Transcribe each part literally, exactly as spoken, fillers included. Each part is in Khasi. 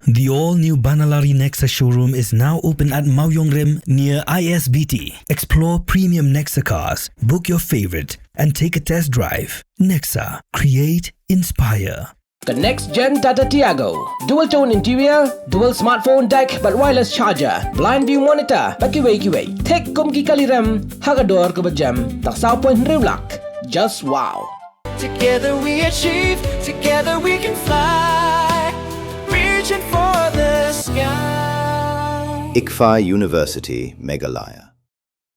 The all-new Banalari Nexa showroom is now open at Mawiongrim near I S B T. Explore premium Nexa cars, book your favorite, and take a test drive. Nexa, create, inspire. The next gen Tata Tiago. Dual tone interior, dual smartphone deck, but wireless charger, blind view monitor, bad kiwei kiwei. Thik kum ki kali rem, ha ka dor kaba jem, tang saw point hynriew lak. Just wow. Together we achieve, together we can fly. Reaching for the sky. ICFAI University, Meghalaya.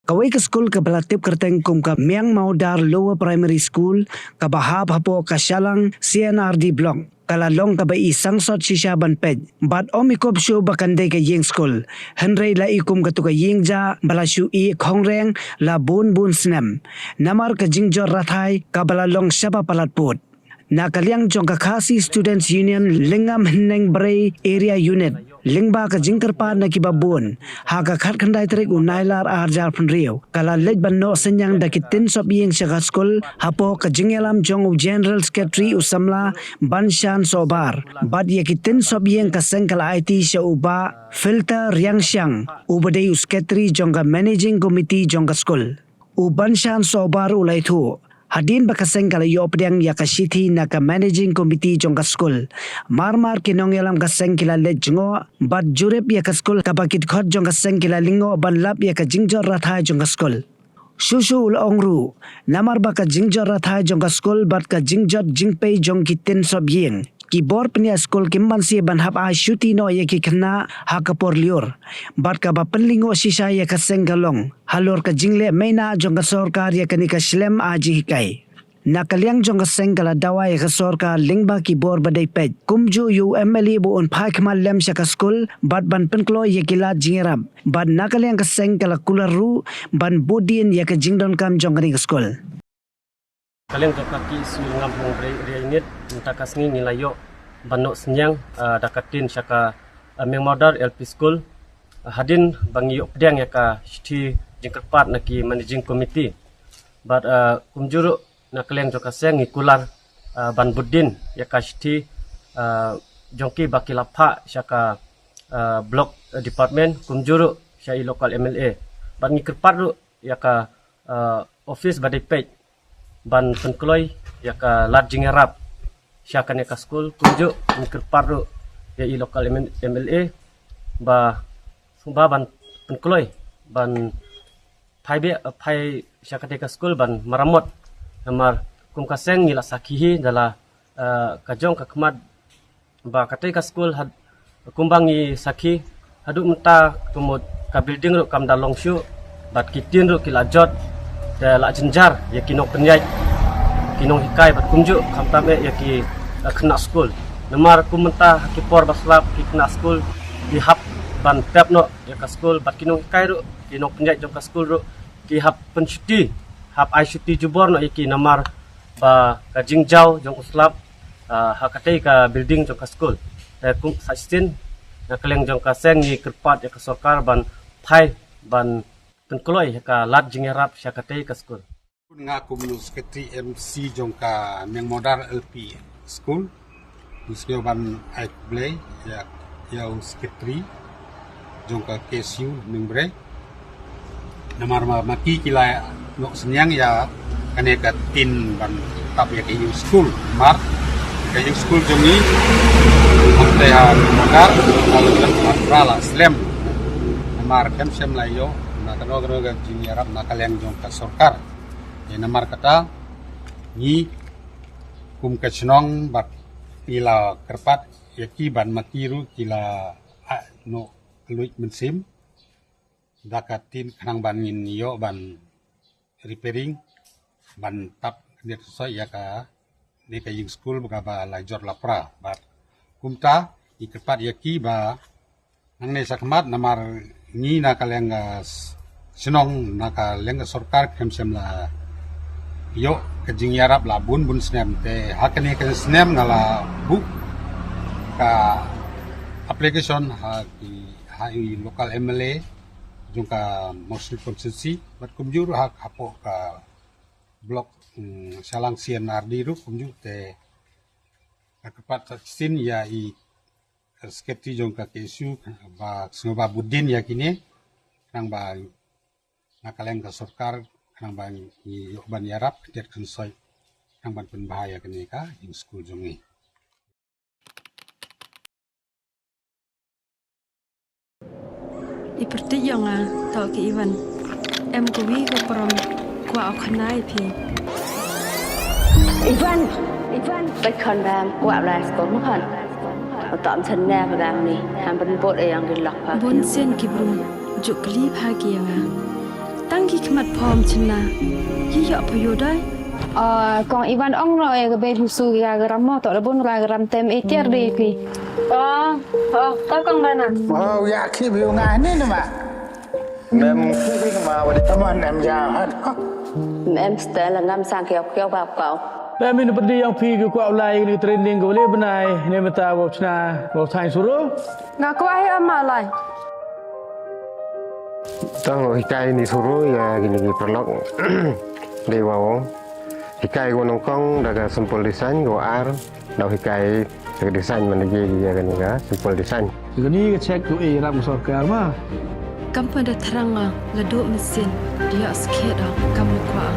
Kawei ka skul kaba la tip kyrteng kum ka Miang Maudar Lower Primary School, kaba hap hapoh ka Shalang C and R D Block, ka la long kaba i sangsot shisha ban peit. Bad ym i kup shuh ba kan dei ka ïing skul, hynrei la i kum katu ka ïing jah ba la shu i khongreng la bun bun snem, namar ka jingjot rathai kaba la long shaba palat pud. Na ka liang jong ka Khasi Students Union Lyngngam Hynñiewbrei Area Unit, lyngba ka jingkyrpad na kiba bun, ha ka khatkhyndai tarik u Nailar arhajar arphew hynriew, ka la leit ban noh synñiang da ki tin sop ïing sha ka skul, hapoh ka jingïalam jong u General Secretary u samla Banshan Sohbar, bad ïa ki tin sop ïing ka seng ka la aiti sha u Bah Filter Riangshiang, uba dei u Secretary jong ka Managing Committee jong ka skul. U Banshan Sohbar u la ïathuh, hadien ba ka seng ka la ïoh pdiang ïa ka shithi na ka Managing Committee jong ka skul, mar mar ki nongïalam ka seng ki la leit jngoh bad jurip ïa ka skul, kaba ki dkhot jong ka seng ki la lyngngoh ban lap ïa ka jingjot rathai jong ka skul. Shuh shuh u la ong ruh, namar ba ka jingjot rathai jong ka skul bad ka jingjot jingpei jong ki tin sop ïing, ki bor pynïaid skul kim banse ban hap ai shuti noh ïa ki khynnah ha ka por lyiur, bad kaba pynlyngngoh shisha ïa ka seng ka long halor ka jingleh maina jong ka sorkar ïa kane ka shlem ai jinghikai. Na ka liang jong ka seng ka la dawa ïa ka sorkar lyngba ki bor ba dei peit, kumjuh ïa u M L A ba un phai khmat lem sha ka skul bad ban pynkloi ïa ki lad jingïarap. Bad na ka liang ka seng ka la kular ruh ban buddien ïa ka jingdonkam jong kane ka skul. Ka liang jong ka K S U Lyngngam Hynñiewbrei Area Unit, mynta ka sngi ngi la ïoh ban noh synñiang, ah, da ka tin sha ka, ah, Miang Maudar L P School. Ah, hadien ba ngi ïoh pdiang ïa ka shithi jingkyrpad na ki Managing Committee. Bad, ah, kumjuh ruh na ka liang jong ka seng ngi kular, ah, ban buddien ïa ka shithi, ah, jong ki ba ki la phah sha ka, ah, Block, ah, Department, kumjuh ruh sha i local M L A. Bad ngi kyrpad ruh ïa ka, ah, office ba dei peit ban pynkloi ïa ka lad jingïarap sha kane ka skul, kumjuh ngi kyrpad ruh ïa i local M L A ba sngewbha ban pynkloi ban phai beit, phai sha katei ka skul ban maramot. Namar kum ka seng ngi la sakhi hi da la, eh, ka jong ka khmat ba katei ka skul had, kumba ngi sakhi haduh mynta ka mut ka building ruh kam da long shuh, bad ki tin ruh ki la jot, te la jynjar ïa ki nongpynïaid, ki nonghikai bad kumjuh khamtam eh ïa ki, eh, khynnah skul. Namar kum mynta ha ki por ba slap ki khynnah skul ki hap ban tep noh ïa ka skul, bad ki nonghikai ruh, ki nongpynïaid jong ka skul ruh ki hap pynshuti, hap ai shuti jubor noh ïa ki namar ba ka jingjaw jong u slap, ah, ha katei ka building jong ka skul. Te kum sa shisien na ka liang jong ka seng ngi kyrpad ïa ka sorkar ban phai ban pynkloi ïa ka lad jingïarap sha katei ka skul. Nga kum u Secretary M C jong ka Miang Maudar L P School. Ngi sngewbha ban ai khublei ïa, ïa u Secretary jong ka K S U Hynñiewbrei. Namar ma, ma ki ki la noh synñiang ïa kane ka tin ban tap ïa ka ïing skul. Namar ka ïing skul jong ngi hangtei ha Miang Maudar, ha Lajong, ha Prah la slem. Namar khlem shym la ïoh na kano kano ka jingïarap na ka liang jong ka sorkar. Ïa namar kata ngi kum ka shnong bad ngi la kyrpad ïa ki ban ma ki ruh ki la, ah, noh luid mynsiem da ka tin khnang ban ngin ïoh ban repairing, ban tap kane ka soi ïa kane ka ïing skul ba kaba la jot la pra. Bad kumta ngi kyrpad ïa ki ba nangne shakhmat namar ngi na ka liang ka s-, shnong, na ka liang ka sorkar khlem shym la ïoh ka jingïarap la bun bun snem. Te ha kane ka snem nga la buh ka application ha ki, ha i local M L A jong ka Mawshynrut constituency bad kumjuh ruh ha, hapoh ka block, mm, Shalang C and R D ruh kumjuh. Te nga kyrpad sa shisien ïa i ka secretary jong ka K S U ba sngewbha bud dien ïa kine, khnang ba na ka liang ka sorkar, khnang ba ngi ïoh ban ïarap, kyntiat kynsoit, khnang ban pynbha ïa kane ka ïing skul jong ngi. I pyrthei ïa nga, to ki Ivan. Em kawi ka prom, kwah u khana ïa phi. Ivan, Ivan, bai khon bam, kwah lai skul ma khon. Uta um sen ne ka dang ni, ham ban bot ïa yang ki lok pha. Bun sien ki bru, juk kli pha ki ïa nga. Tang ki khmat phom chynna, ki ïoh pha ïoh dai. Ah, kong Ivan ong no ïa ka bei busu ïa ka ram mo, to da bun ra ka ram tem e tiar dei phi. Oh, oh, to kong Bana. Oh, ïa ki bi nga ni nama. Mem ki bi ma wadi. Tama nem ja hat. Mem stel ngam sang kiau kiau ba kau. Mem in pedi yang phi ki kwah lai ni training ko le benai ne meta ko chna ko thai suru. Nga kwah hi ama lai. Tang hikai ni suru ïa kini ki paralok. Dei wa ong. Hikai ko nongkong da ka simple design ko ar. Dau hikai ka design man ïa kini ka simple design. Kini ka check tu eh rap sorkar ma. Kam pynda thrang nga la duk mesin dia skhet kam kwah.